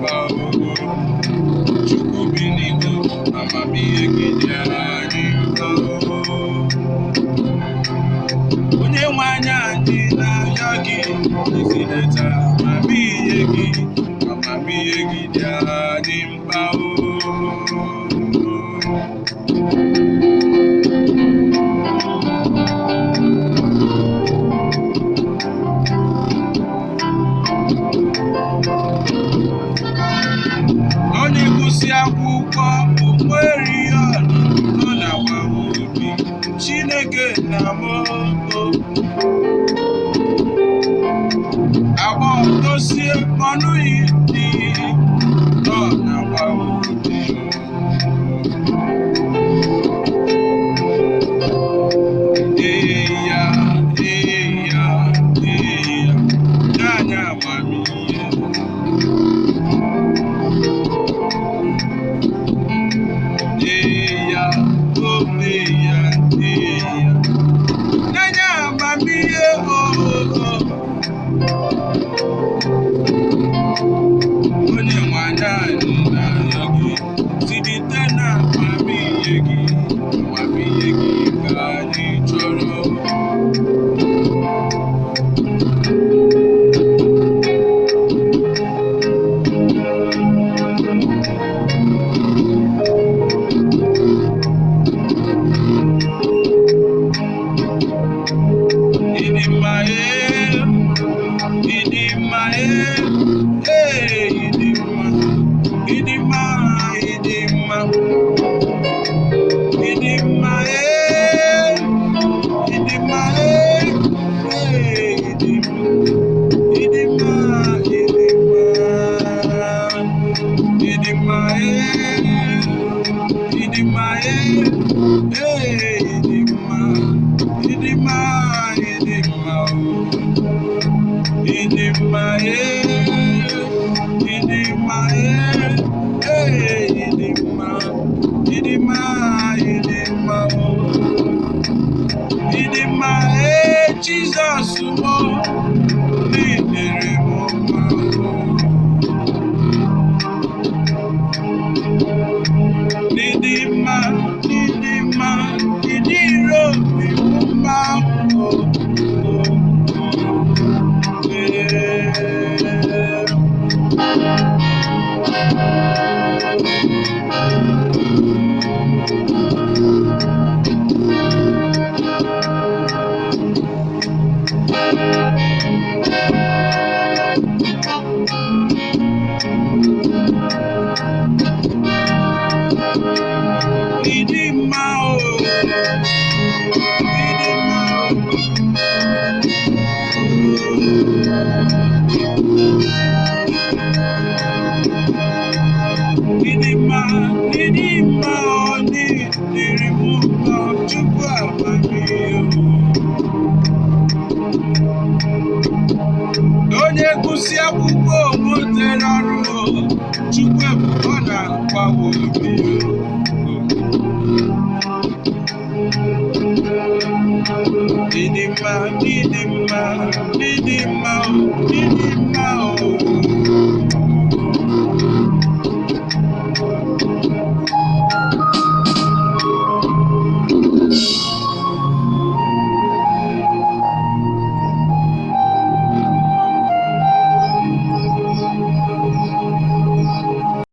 mkpa o. Chukwu bi n'igwe, amamihe gị dị anyị mkpa o. Onye nwe anyị, anyị na-arịọ gị izidata amamihe gị, amamihe gị dị anyị mkpa o. Onye gụsị akwụkwọ o nwere ihe ọ na-agbawa obi Chineke na m o. Agba ọtọsie ọnụghị dị nọ na-agbawa obi o. Ee ya, ee ya, ee ya, nye anyị amamihe. Ee ya, o ee ya, ee ya, nye anyị amamihe o o. Onye nwe anyị, anyị na-arịọ gị zilite na amamihe gị, amamihe gị ka anyị chọrọ. Ịdị mma ee, ịdị mma ee, ee ịdị mma, ịdị mma, ịdị mma, ịdị mma ee, ịdị mma ee, ee ịdị mma, ịdị mma, ịdị mma, ịdị mma ee, ịdị mma ee, ee ịdị mma, ịdị mma, ịdị mma o. Ịdị mma ee, ịdị mma ee, ee ịdị mma, ịdị mma, ịdị mma o. Ịdị mma ee, Jizọs mo, n'idere m mma o. N'ịdị mma, n'ịdị mma, ịdị ire obi m mma o. O, o, ee. Ịdị mma o, ịdị mma o. Ịdị mma, ịdị mma o, n'ịdịrị m mma, Chukwu amamihe o. Onye gụsị akwụkwọ o nwetere ọrụ o, Chukwu ebuka ọ na-agbawa obi o. Ịdị mma, ịdị mma, ịdị mma o, ịdị mma.